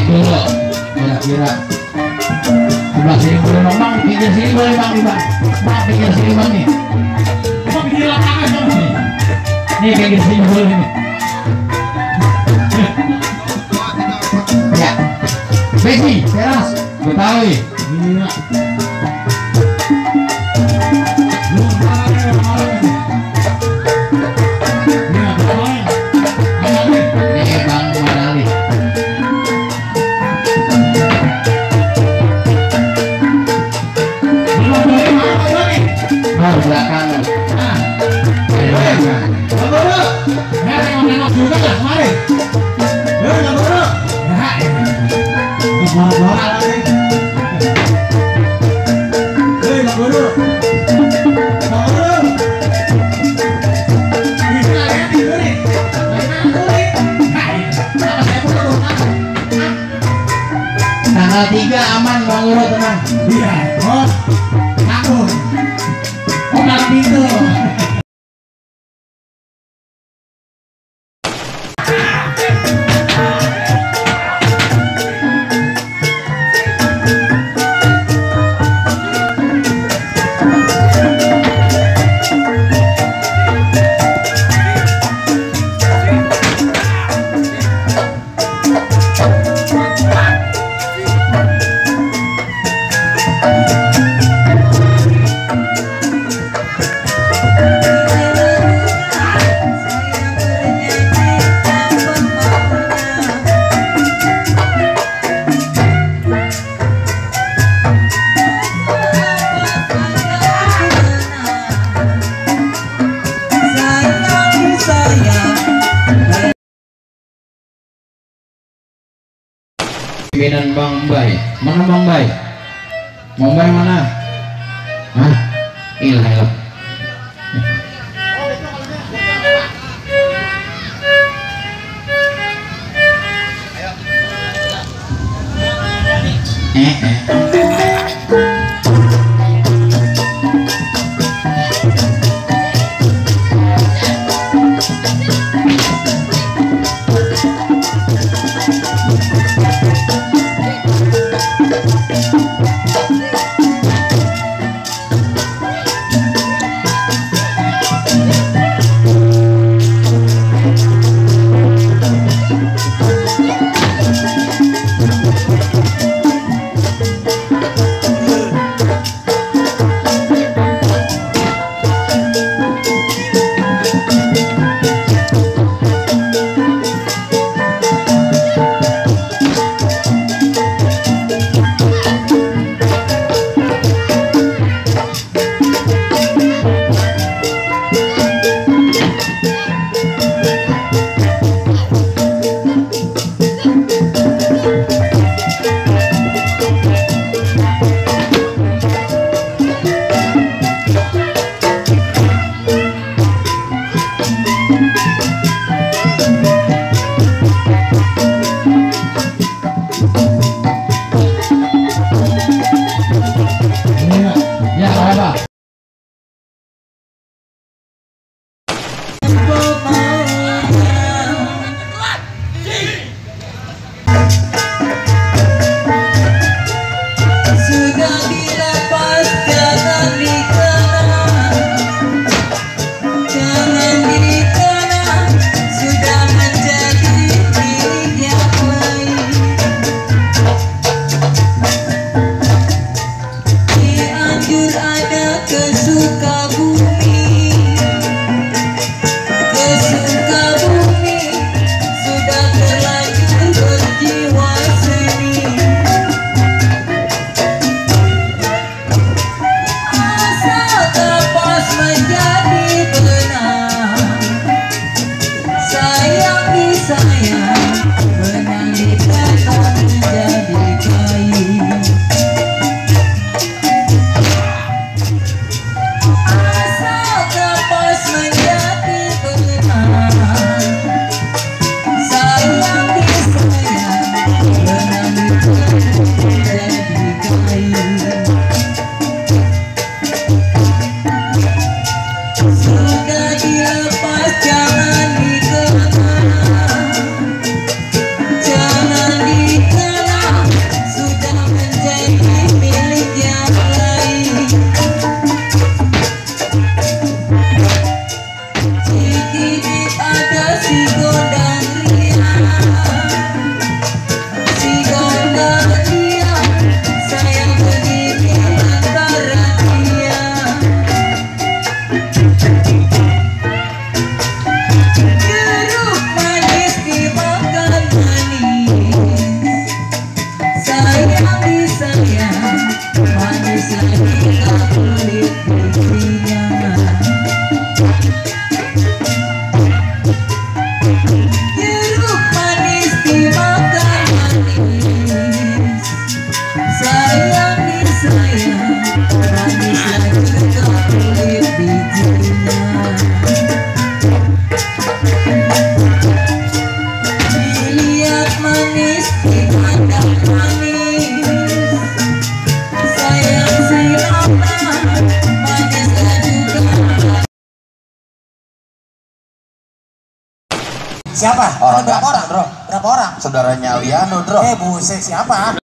dulu kira-kira sebelah sini boleh bang, pinggir sini boleh bang, bang pinggir sini bang nih, bang pinggir lapangan bang nih pinggir sini boleh nih. Ya, Besi, teras, Betawi, ini belakang. Nah, nengok juga lah kemarin. Bola lagi. Tanggal 3 aman Bang Guru tenang. Iya. Oh, takut. Malam itu pimpinan Bang Bay. Mana Bang Bay? Bang Bay mana? Hah? Ilah. Jangan dikenal Jeruk manis dimakan manis, sayang disayang, manislah juga kulit bijinya. Dilihat manis dipandang manis, sayang siapa, manislah juga. Siapa? Orang Ada berapa ganteng, orang? Bro. Berapa orang? Saudaranya Aliano, Bro. Buset, siapa?